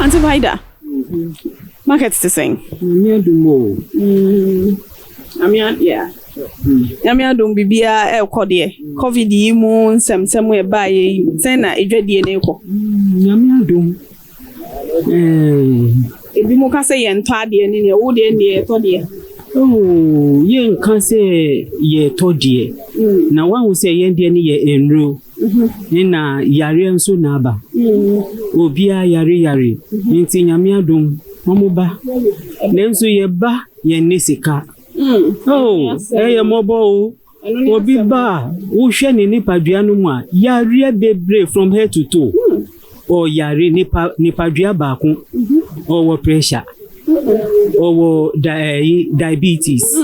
Auntie Vida, market te sɛn? Nyame adom o. Nyame yeah. Nyame adom, biribiara ɛrekɔ deɛ. Covid yi mu nsɛmsɛm ɛbaeɛ yi, sɛn na edwadie no rekɔ? Nyame adom. Ebi mu ka sɛ yɛntɔ adeɛ ne deɛ, wo deɛ deɛ yɛtɔ deɛ. Oh, yɛnka sɛ yɛtɔ deɛ. Na wahu sɛ yɛn deɛ no yɛ nnuro. Na yareɛ nso na aba. Obiara yare yare. Nti Nyame adom, wɔn ba. Nanso yɛba, yɛn ne sika. Oh, ɛyɛ mmɔbɔ o. Obi ba a, wohwɛ ne nipadua no mu a, yareɛ bebree from head to toe. Ɔyare nipadua baako, ɔwɔ pressure, ɔwɔ diabetes,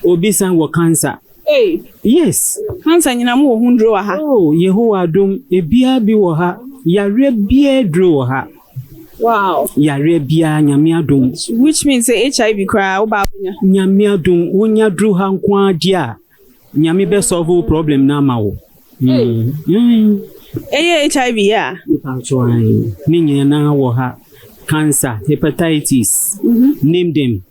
obi san wɔ cancer. Hey. Yes. Cancer nyina mo wɔ ho nduro wɔ ha? Oh, Yehowa adom, ebiara bi wɔ ha. Yareɛ biara duro wɔ ha. Yareɛ biara, Nyame adom. Which means sɛ HIV koraa wo ba wonya. Nyame adom, wonya duro ha nko ara deɛ a, Nyame bɛ solve wo problem no ama wo. Ɛyɛ HIV yɛ a? Nipa nso ne nyinaa wɔ ha. Cancer, hepatitis, name them.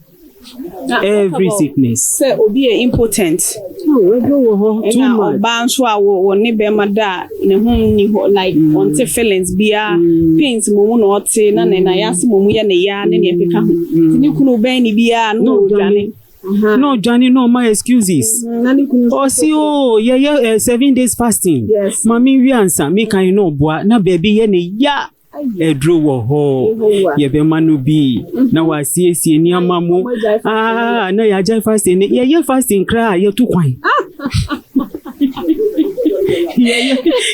Every sickness. Sɛ obi yɛ impotent. Oh, ɛduro wɔ hɔ too Ɛna much. Ɔbaa nso a wɔ ne bɛrima da a ne ho nni hɔ, like ɔnte feelings biara, pains mo mu na ɔte na ne nayase mo mu yɛ ne ya ne nea ɛkeka ho. Nti ne kunu bɛn ne biara na ɔdwane. Na ɔdwane na ɔma excuses. Na ne kunu Ɔsi o, yɛyɛ 7 days fasting. Maame wi ansa mi kan na ɔboa na baabi yɛ ne ya. Ɛduro wɔ hɔ, yɛbɛma no bi na wasiesie nneɛma mu. Ah, na yɛagyae fasting ne yɛyɛ fasting koraa a, yɛtu kwan.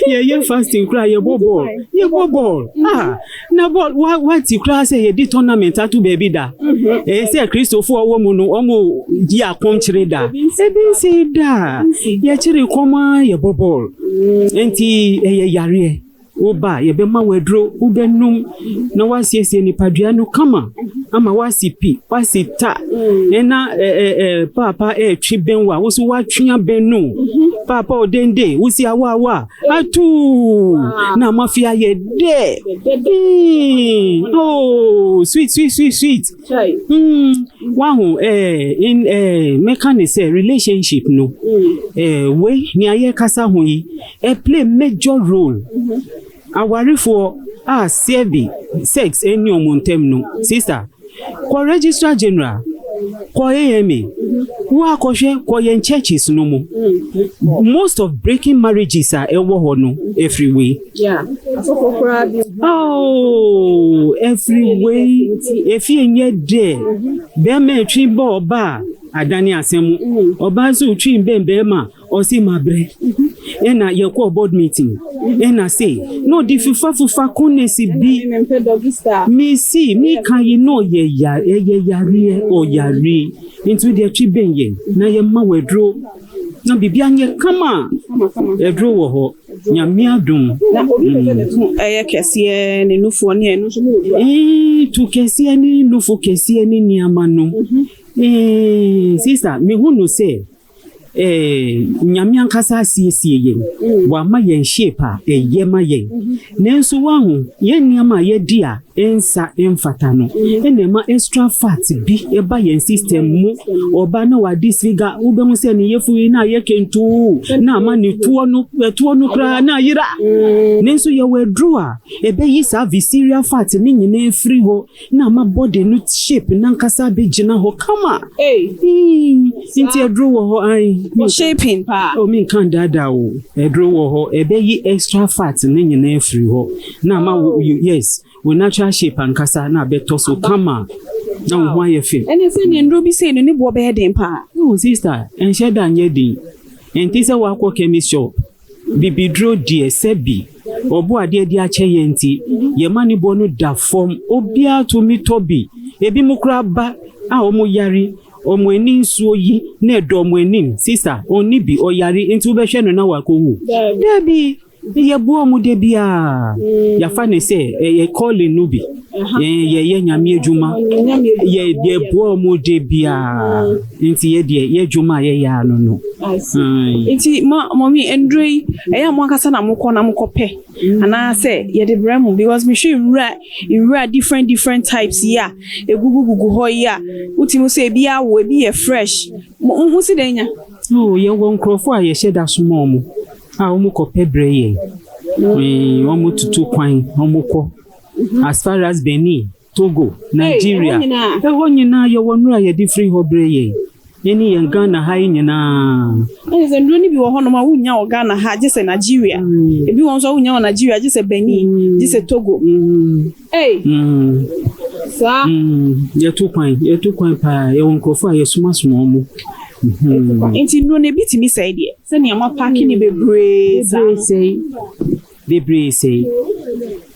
Yɛyɛ fasting koraa, yɛbɔ bɔɔl, yɛbɔ bɔɔl. Ah, na bɔɔl wa wati koraa sɛ yɛdi tournament ato baabi da. Ɛyɛ sɛ Kristofoɔ wɔ mu no, ɔmo yi akɔmkyere da. Ebi nsi da. Yɛkyere kɔm a, yɛbɔ bɔɔl. Nti ɛyɛ yareɛ. Woba a, yɛbɛma wo aduro, wobɛnum na wasiesie nipadua no kama ama wasi pi, wasi ta. Ɛna ɛ ɛ ɛ paapa ɛɛtwe bɛn wo a, woso watwe abɛn no. Paapa ɔdende, wosi awa awa atuu na amafi ayɛ dɛ. Oh, sweet, sweet, sweet, sweet. Wahu in mɛka ne sɛ relationship no, wei nea yɛkasa ho yi, ɛ play major role. Awarefoɔ a sɛbi sex ɛni ɔmo ntɛm no, sister, kɔ Registrar General, kɔ AMA, wo akɔhwɛ, kɔ yɛn churches no mu. Most of breaking marriages a ɛwɔ hɔ no, ɛfiri wei. Asɔfo koraa bi. Oh, ɛfiri wei. Efie nyɛ dɛ. Bɛrima etwi bɔ ɔbaa, adane asɛm. Ɔbaa nso otwi bɛn bɛrima, ɔsi ma brɛ. Ɛna yɛkɔ board meeting. Ɛna se na ɔde fufa fufa kɔnɛsi bi. Mempɛ doggy style. Mesi meka yi na ɔyɛ ya, ɛyɛ yareɛ, ɔyare. Nti deɛ twi bɛn yɛn na yɛma wɔ aduro na biribi anyɛ kama. Aduro wɔ hɔ, Nyame adom. Na obi pɛ sɛ ne to ɛyɛ kɛseɛ, ne nufoɔ ne ɛno nso mo wɔ bi a? To kɛseɛ ne nufo kɛseɛ ne nneɛma no. Sister, mehu no sɛ Nyame ankasa asiesie yɛn. Wama yɛn shape a ɛyɛ ma yɛn. Nanso wahu yɛn nneɛma a yɛdi a ɛnsa ɛmfata no, ɛna ɛma extra fat bi ɛba yɛn system mu. Ɔba na wadi siga, wobɛhu sɛ ne yɛfu yi na ayɛ kentoo na ama ne toɔ no, ɛtoɔ no koraa na ayera. Nanso yɛwɔ aduro a ɛbɛyi saa visceral fat ne nyinaa firi hɔ na ama body no shape nankasa bɛgyina hɔ kama. Hey. Nti aduro wɔ hɔ an. Shaping paa. O, mi nka daadaa o. Aduro wɔ hɔ, ɛbɛyi extra fat ne nyinaa firi hɔ na ama wo, yes, wo natural shape ankasa na abɛtɔ so kama na wo ho ayɛ fɛ. Ɛne sɛ nea nduro bi sei no, ne boɔ bɛyɛ den paa? Oh sister, ɛnhyɛ da nyɛ den. Nti sɛ wakɔ chemist shop, bibiduro deɛ, sɛbi ɔbo adeɛ de akyɛ yɛn, nti yɛma ne boɔ no da fam, obiara tumi tɔ bi. Ebi mu koraa ba a wɔn yare, wɔn ani nsuo yi na ɛdɔ wɔn anim. Sister, ɔnni bi, ɔyare nti wobɛhwɛ no na wakɔwu? Daabi, yɛboa ɔmo de biara, yɛafa ne sɛ ɛyɛ calling no bi. Yɛyɛ Nyame adwuma, yɛ yɛboa ɔmo de biara, nti yɛ deɛ, yɛ adwuma a yɛyɛ ano no. Nti ma mummy, nduro yi, ɛyɛ a mo ankasa na mokɔ na mokɔpɛ anaasɛ yɛde brɛ mo? Because mehwɛ nwura different different types yi a egugugugu hɔ yi a, wotumi sɛ ebi awo, ebi yɛ fresh. Mo ho si dɛn nya? Oh, yɛwɔ nkurɔfoɔ a yɛhyɛ da soma ɔmo a ɔmo kɔpɛ brɛ yɛn. Ɔmo tutu kwan, ɔmo kɔ as far as Benin, Togo, Nigeria. Ɛhɔ nyinaa? Ɛhɔ nyinaa yɛwɔ nnuro a yɛde firi hɔ brɛ yɛn, ɛne yɛn Ghana ha yi nyinaa. Ɛyɛ sɛ nduro no bi wɔ hɔnom a wonya wɔ Ghana ha gye sɛ Nigeria, ebi wɔ nso a wonya wɔ Nigeria gye sɛ Benin, gye sɛ Togo. Hey, saa. Yɛtu kwan paa. Yɛwɔ nkurɔfoɔ a yɛsomasoma ɔmo. Nti nnuro no ebi tumi sɛe deɛ, sɛnea moapack ne bebree saa Bebree no? Sɛe bebree, sɛe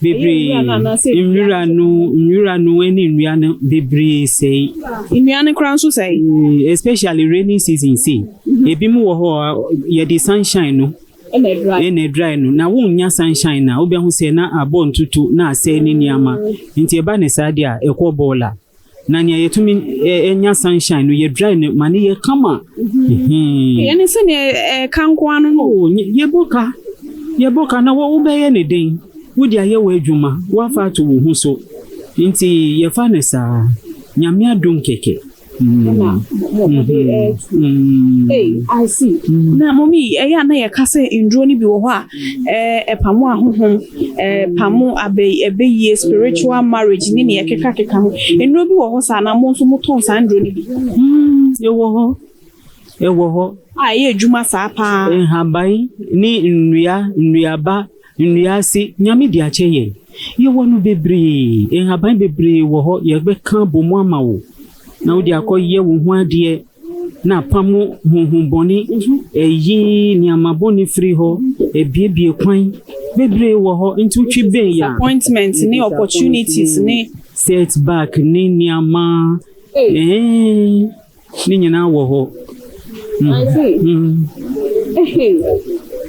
bebree. Ɛyɛ nwura no anaasɛ Nwura no ne nnua no bebree sɛe. Nnua no koraa nso sɛe? Especially rainy season sei, ebi mu wɔ hɔ a yɛde sunshine no ɛna ɛdry. Ɛna dry no na wonnya sunshine na wobɛhu sɛ na abɔ ntutu na asɛe ne nneɛma. Nti ɛba ne saa deɛ a, ɛkɔ bɔɔla na nea yɛtumi ɛnya sunshine no, yɛ dry no ma ne yɛ kama. Ɛne sɛnea ɛka nko ano no. Oh, yɛbɔ ka na wobɛyɛ ne den, wode ayɛ wɔ adwuma, woafa ato wo ho so, nti yɛfa ne saa. Nyame adom kɛkɛ. Ɛna mo de ɛɛtu. Hey, I see. Na mummy, ɛyɛ a na yɛka sɛ nduro no bi wɔ hɔ a ɛpamo ahohom, ɛpamo abɛ ɛbɛyie, spiritual marriage ne nea ɛkeka keka ho. Nduro bi wɔ hɔ saa na mo nso motɔn saa nduro no bi? Ɛwɔ hɔ, ɛwɔ hɔ. A ɛyɛ adwuma saa paa? Nhaban ne nnua, nnuaba, nnua ase Nyame de akyɛ yɛn. Yɛwɔ no bebree, nhaban bebree wɔ hɔ. Yɛbɛka bɔ mu ama wo na wode akɔyɛ wo ho adeɛ na apam honhom bɔne, ɛyi nneɛma bɔne firi hɔ, ebiebie kwan bebree wɔ hɔ. Nti wotwi bɛn yɛ a, Appointment ne opportunities ne setback ne nneɛma ne nyinaa wɔ hɔ. I see.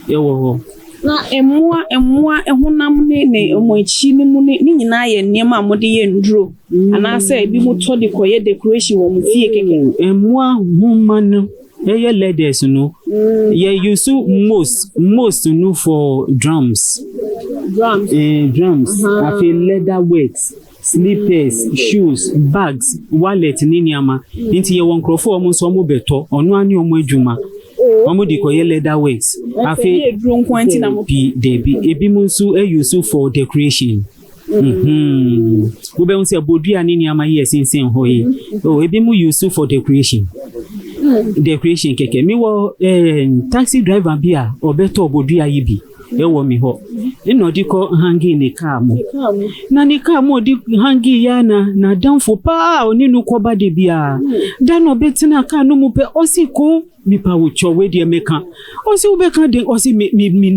Ɛwɔ hɔ. Na mmoa honam ne wɔn akyi ne mu ne nyinaa yɛ nneɛma a wɔde yɛ nduro anaasɛ ebi mo tɔ de kɔyɛ decoration wɔ mo fie kɛkɛ? Mmoa nhoma no, ɛyɛ leathers no, yɛ use most no for drums. Drums. Drums. Afei leather works, slippers, shoes, bags, wallet ne nneɛma. Nti yɛwɔ nkurɔfoɔ a wɔn nso wɔn bɛtɔ ɔno ani wɔn adwuma, wɔn de kɔyɛ leather works. Afei ɛyɛ eduro nko nti na mo Bi debi, ebi mu nso use for decoration. Wobɛhu sɛ bodua ne nneɛma yi ɛsensɛn hɔ yi, oh, ebi mu use for decoration kɛkɛ. Mewɔ taxi driver bi a ɔbɛtɔ bodua yi bi ɛwɔ mi hɔ, ɛna ɔde kɔ hang ne kaa mu, na ne kaa mu ɔde hang ya na n'adamfo paa a ɔne no kɔba de bia da na ɔbɛtena kaa no mu pɛ, ɔsi ko nipa wo kyɛ wei deɛ mɛka. Ɔsi wobɛka den? Ɔsi me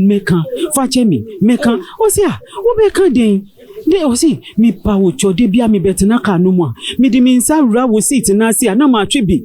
mɛka, fa kyɛ mi, mɛka. Ɔsi a wobɛka den de? Ɔsi mipa wo kyɛ, de bia mebɛtena kaa no mu a, mede me nsa wura wo seat n'ase a na matwe bi.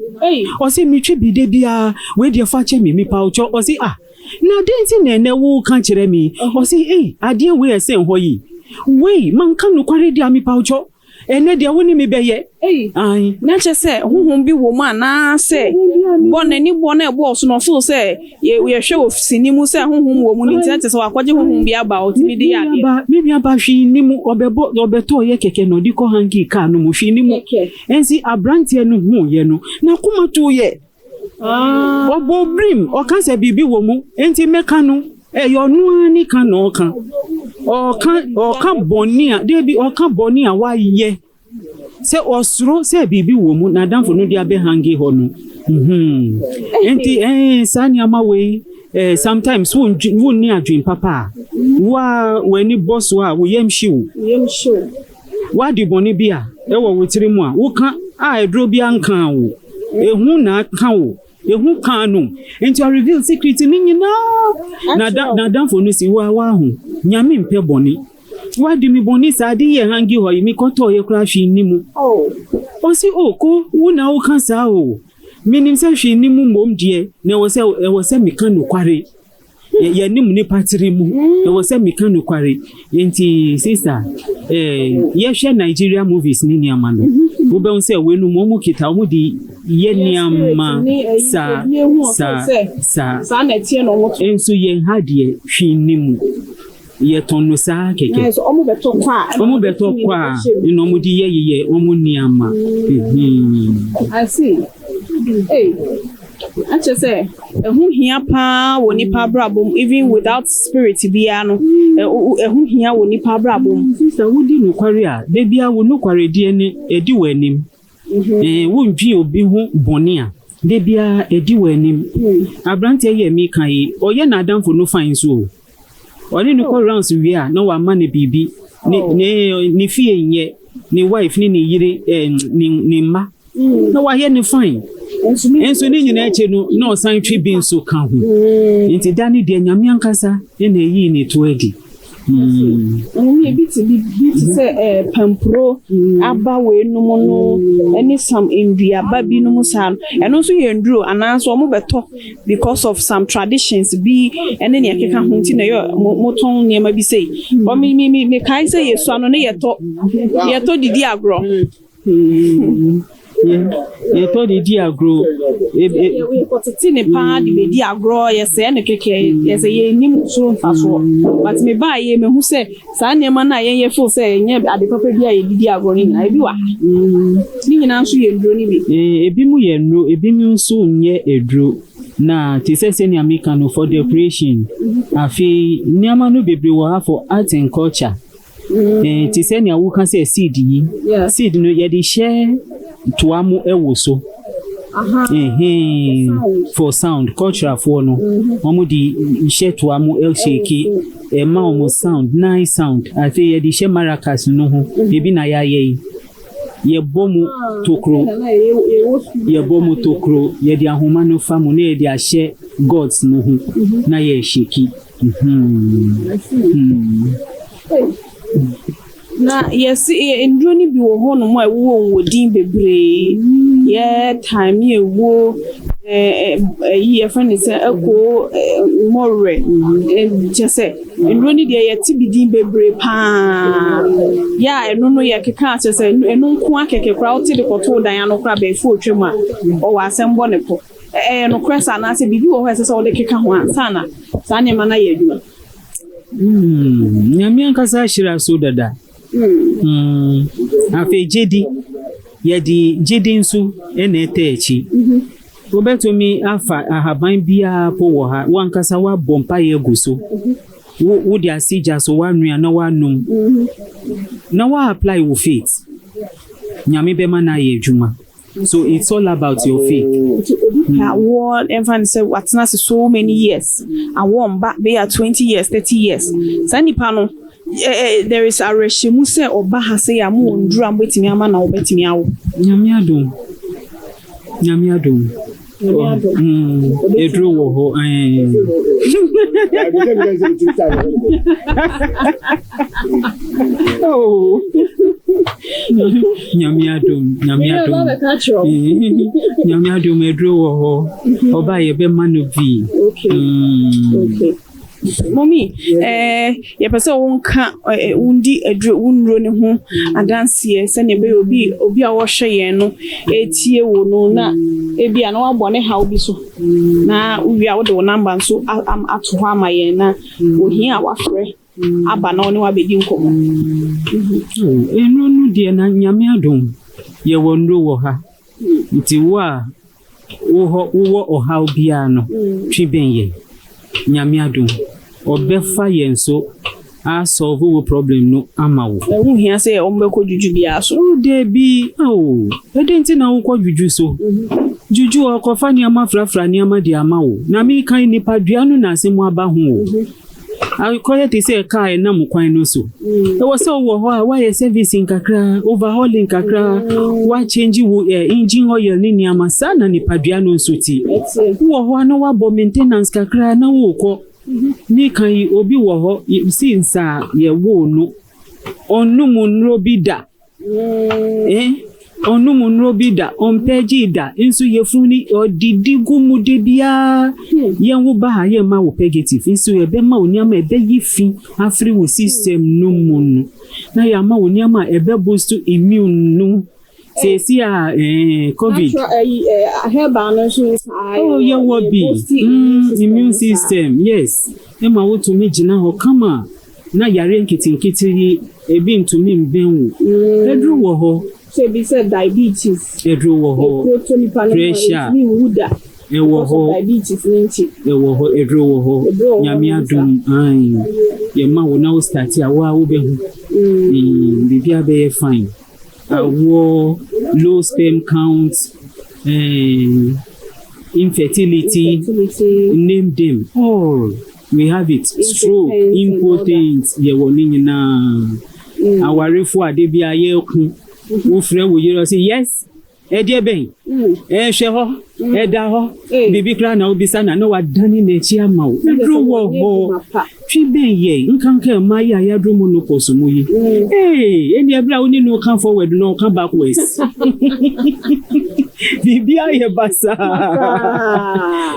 Ɔsi metwe bi de bia, wei deɛ fa kyɛ mi, mipa wo kyɛ. Ɔsi ah, na den nti na ɛnɛ wo ka kyerɛ mi? Ɔsi ei, adeɛ wei ɛsɛn hɔ yi, wei manka nokware di a, mipa wo kyɛ, ɛnɛ deɛ wo ne mi bɛyɛ. Ayi. Na kyerɛ sɛ honhom bi wɔ mu anaasɛ bɔ n'ani bɔ na ɛbɔɔ so na ɔfeel sɛ yɛhwɛ wɔ sini mu sɛ honhom wɔ mu no, nti na kyerɛ sɛ wakɔgye honhom bi aba a ɔtumi de yɛ adeɛ? Me nuaba, hwee ni mu. Ɔbɛbɔ ɔbɛtɔ yɛ kɛkɛ na ɔde kɔ hang kaa no mu, hwee ni mu. Ɛnsi aberanteɛ no hu yɛ no, n'akoma to yɛ. Ɔbɔ birim, ɔka sɛ biribi wɔ mu nti mɛka no. Ɛyɛ ɔno ara ne ka na ɔka bɔne a deebi ɔka bɔne a wayɛ sɛ ɔsoro sɛ biribi wɔ mu, n'adamfo no de abɛ hang hɔ no. Nti saa nneɛma wei, sometimes wonni adwene papa a wa w'ani bɔ so a, wo yam hye wo. Yam hyew. Wadi bɔne bi a ɛwɔ wo tiri mu a woka a, aduro bi anka wo, ehu na aka wo, ehu kan no nti ɔreveal secret ne nyinaa na n'adamfo no si wa waho Nyame mpɛ bɔne, wadi mi bɔne saa ade yɛ hang hɔ yi, mi kɔtɔɔ yɛ koraa hwee nni mu. Ɔsi o ko wo na woka saa o, menim sɛ hwee nni mu mmom deɛ, na ɛwɔ sɛ meka nokware. Yɛnim nipa tiri mu. Ɛwɔ sɛ meka nokware. Nti sister, yɛhwɛ Nigeria movies ne nneɛma no, wobɛhu sɛ weinom wɔn kita wɔn de yɛ nneɛma saa saa saa. Saa na ɛteɛ na ɔmo to. Nso yɛn ha deɛ, hwee nni mu. Yɛtɔn no saa kɛkɛ. Na sɛ ɔmo bɛtɔ kɔ a. Wɔn bɛtɔ kɔ a, na wɔn de yɛ yeyɛ wɔn nneɛma. I see. Hey. Akyɛ sɛ ɛho hia paa wɔ nipa abrabɔ mu, even without spirit biara no, ɛho hia wɔ nipa abrabɔ mu. Sister, wodi nokware a, da biara wo nokwaredie ne ɛdi wɔ anim. Wondwi obi ho bɔne a, da biara ɛdi wɔ anim. Aberanteɛ yi a meka yi, ɔyɛ n'adamfo no fine nso o. Ɔne no kɔ rounds wie a, na wama no biribi. Ne fie nyɛ, ne wife ne ne yere, ne mma. Na wayɛ ne fine. Nso ne nyinaa akyi no, na ɔsan twe bi nso ka ho. Nti da ne deɛ, Nyame ankasa ɛna ɛyii ne to adi. Ɛmu ebi te bi te sɛ pampuro aba wei nom no, ɛne some nduaba binom saa no, ɛno nso yɛ nduro anaasɛ ɔmo bɛtɔ because of some traditions bi ɛne nea ɛkeka ho nti na ɛyɛ motɔn nneɛma bi sei? Bɔ mi mi mi mekae sɛ yɛsua no ne yɛtɔ didi agorɔ. Yɛtɔ de di agorɔ. Yɛkɔtete ne paa de bɛdi agorɔ, yɛsɛɛ no kɛkɛ, yɛsɛ yɛnim so mfasoɔ, but mebaa yɛ mehu sɛ saa nneɛma no a yɛnyɛ feel sɛ ɛnyɛ ade papa bi a yɛdidi agorɔ no nyinaa, ebi wɔ ha, ne nyinaa nso yɛ nduro no bi. Ebi mu yɛ nnuro, ebi mu nso nyɛ aduro. Na te sɛ sɛnea meka no, for decoration. Afei nneɛma no bebree wɔ ha for art and culture. Te sɛ nea woka sɛ seed yi, seed no yɛde hyɛ toa mu ɛwɔ so. For sound, cultural foɔ no, wɔn de hyɛ toa mu ɛhyɛki, ɛma wɔn sound, nice sound. Afei yɛde hyɛ maracas no ho, ebi na yɛayɛ yi. Yɛbɔ mu tokuro, yɛbɔ mu tokuro, yɛde ahoma no fa mu na yɛde ahyɛ gourds no ho na yɛrehyɛki. Na yɛsi nduro no bi wɔ hɔnom a ɛwowɔ wɔ din bebree, yɛ time ɛwɔ ɛyi yɛfrɛ no sɛ ɛko mmɔwerɛ, kyɛ sɛ nduro no deɛ yɛte bi din bebree paa. Yɛ a ɛno no yɛkeka kyɛ sɛ ɛno nko akɛkɛ koraa, wote de kɔtoo dan ano koraa, bɛɛfo otwa mu a ɔwɔ asɛm bɔ ne pɔ. Ɛyɛ nokorɛ sa anaasɛ biribi wɔ hɔ a ɛsɛ sɛ wode keka ho ansa na saa nneɛma no ayɛ adwuma? Nyame ankasa ahyira so dada. Afei gyedi, yɛde gyedi nso ɛna ɛtɛ akyi. Wobɛtumi afa ahaban biara po wɔ ha, wankasa woabɔ mpaeɛ agu so. Wo wode ase gya so, woanoa na woanom. Na woapply wo faith. Nyame bɛma no ayɛ adwuma. So it's all about your faith. Nti obi pɛ awoɔ, ɛmfa no sɛ watena ase so many years, awoɔ mba, bɛyɛ 20 years, 30 years, saa nipa no there is awerɛhyɛmu sɛ ɔba ha sɛ yɛ a mowɔ nduro a mobɛtumi ama na wɔbɛtumi awo? Nyame adom. Nyame adom. Nyame adom. Eduro wɔ hɔ. Oh. Nyame adom, Nyame adom. Nyame adom, eduro wɔ hɔ. Ɔba yɛbɛma no bi. Okay. Okay. Mummy, yɛpɛ sɛ wonka wondi aduro wo nnuro ne ho adanseɛ sɛnea ɛbɛyɛ obi a wɔhwɛ yɛn no etie wo no, na ebi a na wabɔ ne haw bi so, na wowie a wode wo number nso ato hɔ ama yɛn na ohia a wafrɛ aba na ɔne wabɛdi nkɔmmɔ. Nnuro no deɛ, na Nyame adom, yɛwɔ nnuro wɔ ha. Nti wo a wowɔ ɔhaw biara no, twe bɛn yɛn. Nyame adom, ɔbɛfa yɛn so asolve wo problem no ama wo. Ɛho hia sɛ ɔmo bɛkɔ juju biara so? Oh, debi, oh, ɛdɛn nti na wokɔ juju so? Juju ɔkɔfa nneɛma frafra nneɛma de ama wo. Na meka nipadua no na asɛm aba ho o. Akɔyɛ te sɛ kaa ɛnam kwan no so. Ɛwɔ sɛ wowɔ hɔ a woayɛ servicing kakra, overhauling kakra, woachange wo engine oil ne nneɛma saa na nipadua no nso ti. Wowɔ hɔ a na woabɔ maintenance kakra na wokɔ. Meka yi, obi wɔ hɔ since a yɛwoo no, ɔnnom nnuro bi da. Eh? Ɔnnom nnuro bi da, ɔmpɛɛgyee da, nso yafunu no ɔdidi gu mu da biara. Yɛn wo ba ha yɛmma wo purgative, nso yɛbɛma wo nneɛma a ɛbɛyi fi afiri wo system no mu no, na yɛama wo nneɛma a ɛbɛ boost immune no. Seesei a eh, COVID. Natural ɛyi eh, herbal no nso saa. Oh, yɛwɔ bi. Immune system, yes. Ɛma wotumi gyina hɔ kama na yareɛ nketenkete yi ebi ntumi mbɛn wo. Aduru wɔ hɔ. Sɛ ebi sɛ diabetes. Aduru wɔ hɔ. Ekuro to nipa no mu a Pressure. etumi nwu da. Ɛwɔ Because of hɔ. diabetes ne nti. Ɛwɔ hɔ, aduru wɔ hɔ. Aduru wɔ hɔ Nyame no adom, ae. Yɛma wo na wo start a, wo ara wobɛhu. Biribiara bɛyɛ fine. Awoɔ, low sperm count, eh, infertility, Infertility. Name them all, we have it. Stroke, Impotence and all that. impotent, yɛwɔ ne nyinaa. Awarefo a da biara yɛreko, wofrɛ wo yere ɔse yes, ɛdeɛ bɛn? Ɛhwɛ hɔ, ɛda hɔ, biribi koraa na wobisa na na wadane n'akyi ama wo. Aduro wɔ hɔ, twi bɛn yɛn, nkanka mmaa yi a yɛaduru menopause mu yi. Ee, ɛnni ɛberɛ a wo ne no ka forward na ɔka backwards. Biribi ayɛ basaa.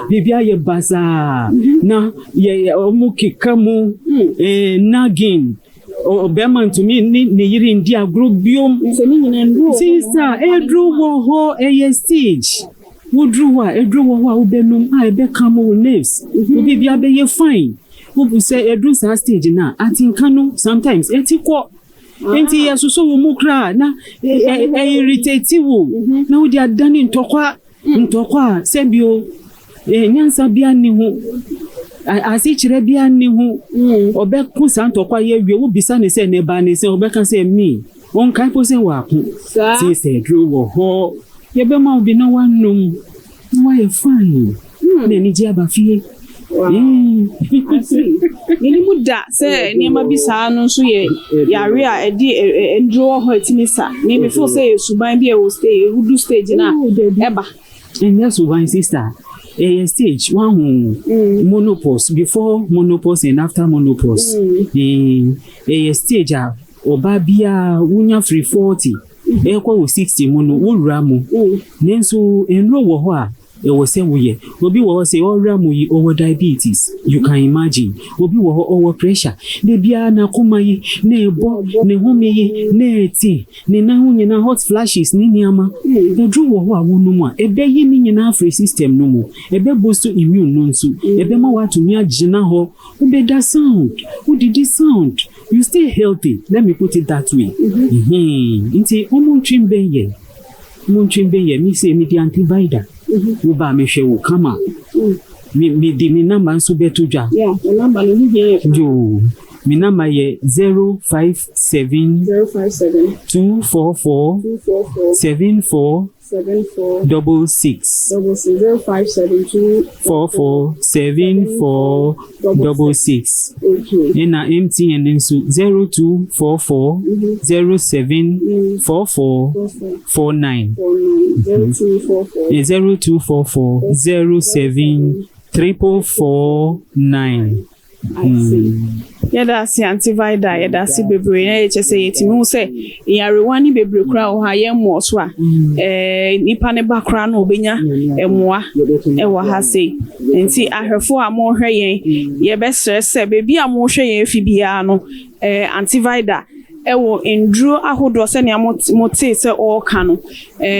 Biribi ayɛ basaa. Na yɛ ɔmo keka mu, nagging. Ɔbɛrima ntumi ne ne yere ndi agorɔ biom. Sɛ ne nyinaa nduro wɔ hɔ. Sister, eduru wɔ hɔ, ɛyɛ stage. Woduru hɔ a, eduru wɔ hɔ a wobɛnum a ɛbɛka mo wo nerves. Wo biribi abɛyɛ fine. Wobu sɛ eduru saa stage na atenka no sometimes ɛti kɔ. Nti yɛsoso wo mu koraa na ɛ irritate wo na wode adane ntɔkwa ntɔkwa a sɛbio nyansa bia nni ho, asekyerɛ bia nni ho. Ɔbɛko saa ntɔkwa yi awie, wobisa ne sɛ ne ba ne sɛ ɔbɛka sɛ mi ɔnkae po sɛ waako. Saa. Sɛ aduro wɔ hɔ, yɛbɛma wo bi na woanom na woayɛ fine na anigye aba fie. Wow. I see. Menim da sɛ nneɛma bi saa no nso yɛ yare a ɛde nduro wɔ hɔ a ɛtumi sa. Me me feel sɛ yɛ suban bi a ɛwɔ stage, ɛwudu stage na Oh, dabi. ɛba. Ɛnyɛ suban, sister, ɛyɛ stage. Wahu menopause, before menopause and after menopause. Ɛyɛ stage a ɔbaa biara wonya firi 40 ɛkɔ wo 60 mu no wowura mu. Nanso nnuro wɔ hɔ a ɛwɔ sɛ woyɛ. Obi wɔ hɔ sɛ ɔwura mu yi, ɔwɔ diabetes, you can imagine. Obi wɔ hɔ ɔwɔ pressure, de biara n'akoma yi na ɛbɔ, ne home yi na ɛte, ne nan ho nyinaa hot flashes ne nneɛma. Aduro wɔ hɔ a wonom a ɛbɛyi ne nyinaa afiri system no mu, ɛbɛ boost immune no nso, ɛbɛma woatumi agyina hɔ, wobɛda sound, wodidi sound, you stay healthy, let me put it that way. Nti ɔmo ntwi mbɛn yɛ, ɔmo ntwi mbɛn yɛ. Mi sɛ mi di Auntie Vida, wo ba mehwɛ wo kama. Mi di mi number nso bɛto dwa. Yeah, the number no ho hia yɛ. Yo, mi number yɛ 057 057 244 244 74 74 66. 66. 0572 44 74 66. Okay. Ɛna MTN nso 0244 07 44 44 49. 49 0244. 0244 07 4449. I see. Yɛda ase, Auntie Vida, yɛda ase bebree. Na yɛkyɛ sɛ yɛtumi hu sɛ nyarewa ne bebree koraa wɔ hɔ a yɛmmoɔ so a nipa ne ba koraa na obɛnya mmoa ɛwɔ ha sei. Nti ahwɛfoɔ a mohwɛ yɛn, yɛbɛsrɛ sɛ beebi a mohwɛ yɛn fi biara no, Auntie Vida ɛwɔ nduro ahodoɔ sɛnea motee sɛ ɔreka no,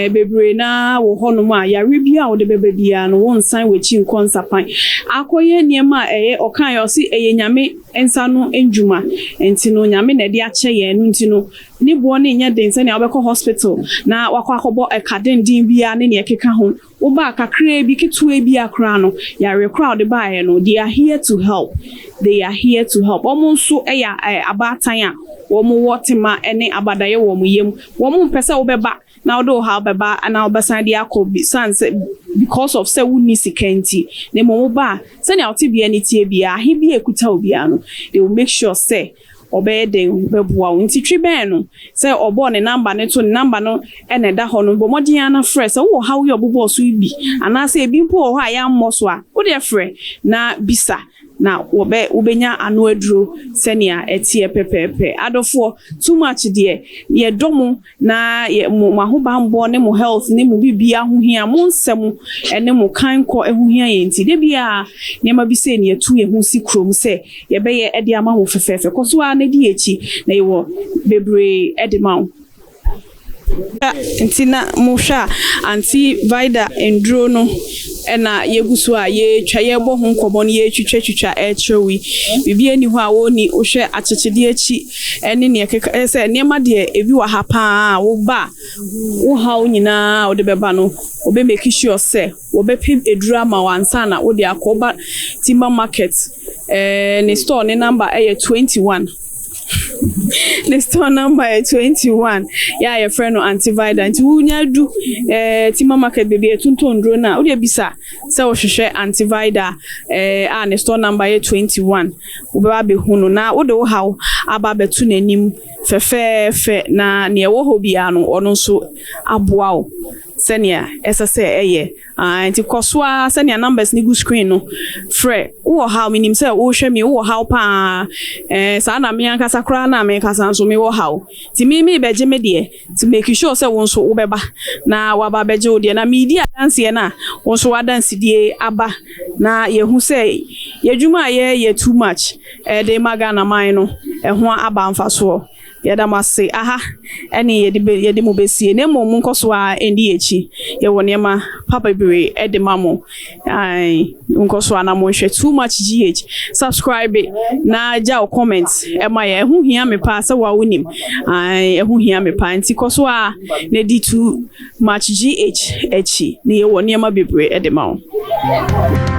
bebree naa wɔ hɔnom a yare bi a wɔde bɛba biara no, wɔnsan w'akyi nkɔ nsapan akɔyɛ nneɛma a ɛyɛ. Ɔkan yɛ ɔsi ɛyɛ Nyame nsa no ndwuma, nti no Nyame na ɛde akyɛ yɛn no, nti no ne boɔ no nyɛ den sɛnea wobɛkɔ hospital na wakɔ akɔbɔ ɛka denden biara ne nea ɛkeka ho. Wobaa kakraa bi, ketewa bi akora no, yare koraa a wɔde baeɛ no, they are here to help, they are here to help. Wɔn nso yɛ abaatan a wɔn wɔ tema ne abadaeɛ wɔ wɔn yam. Wɔn mpɛ sɛ wobɛba na wode wo ha bɛba na wobɛsan de akɔ bi san sɛ because of sɛ wonni sika nti. Na mmom woba a, sɛnea wote bia ne tie bia ahe bi a ekuta wo biara no, they will make sure sɛ ɔbɛyɛ den bɛboa wo. Nti twi bɛn no sɛ ɔbɔɔ ne number ne to ne number no ɛna ɛda hɔ no, bɔ mmɔden ara na frɛ sɛ wowɔ haw yi a ɔbobɔɔ so yi bi, anaasɛ ebi mpo wɔ hɔ a yɛammɔ so a, wode frɛ na bisa. Na wɔbɛ wobɛnya ano aduro sɛnea ɛteɛ pɛpɛɛpɛ. Adɔfoɔ, Too Much deɛ, yɛdɔ mo na yɛ mo mo ahobanbɔ ne mo health ne mo biribiara ho hia mo nsɛm ne mo kankɔ ho hia yɛn nti da biara nneɛma bi sei na yɛtu yɛn ho si kurom sɛ yɛbɛyɛ de ama wo fɛfɛɛfɛ. Kɔ so ara na di yɛn akyi na yɛwɔ bebree de ma wo. Nti na mohwɛ a Auntie Vida nduro no na yɛgu so a yɛretwa, yɛrebɔ ho nkɔmmɔ no yɛretwitwatwitwa ɛrekyerɛ wo yi. Biribi nni hɔ a wɔnni, wohwɛ akyekyedeɛ akyi ne nea ɛkeka, ɛyɛ sɛ nneɛma deɛ ebi wɔ ha paa a woba a wo haw nyinaa a wode bɛba no wɔbɛ make sure sɛ wɔbɛpɛ aduro ama wo ansa na wode akɔ. Woba Timber Market ɛɛ ne store ne number ɛyɛ 21. Ne store number yɛ 21 yɛ a yɛfrɛ no Auntie Vida. Nti wonya du eh, Timber Market baabi a yɛtontɔn nnuro no a, wode bisa sɛ wohwehwɛ Auntie Vida eh, a ne store number yɛ 21. Wobɛba abɛhu no na wode wo haw aba abɛto n'anim fɛfɛɛfɛ na nea ɛwɔ hɔ biara no ɔno nso aboa wo sɛnea ɛsɛ sɛ ɛyɛ. Aah nti kɔ so ara sɛnea numbers no gu screen no frɛ. Wowɔ haw, menim sɛ wohwɛ me, wowɔ haw paa. Ɛɛ saa na me ankasa koraa na mekasa nso mewɔ haw. Nti me merebɛgye me deɛ, nti make sure sɛ wo nso wobɛba na woaba abɛgye wo deɛ. Na meredi adanseɛ no a, wo nso w'adansedie aba na yɛahu sɛ yɛn adwuma a yɛreyɛ too much de rema Ghana man no, ɛho aba mfasoɔ. Yɛda mo ase. Aha ɛne yɛde bɛ yɛde mo bɛsie. Na mmom monkɔ so ara ndi yɛn akyi. Yɛwɔ nneɛma pa bebree de ma mo. Ae, monkɔ so ara na monhwɛ Too Much GH. Subscribe na gya wo comment ma yɛn. Ɛho hia me paa sɛ wo a wonim. Ae, ɛho hia me paa. Nti kɔ so ara na di Too Much GH akyi na yɛwɔ nneɛma bebree de ma wo.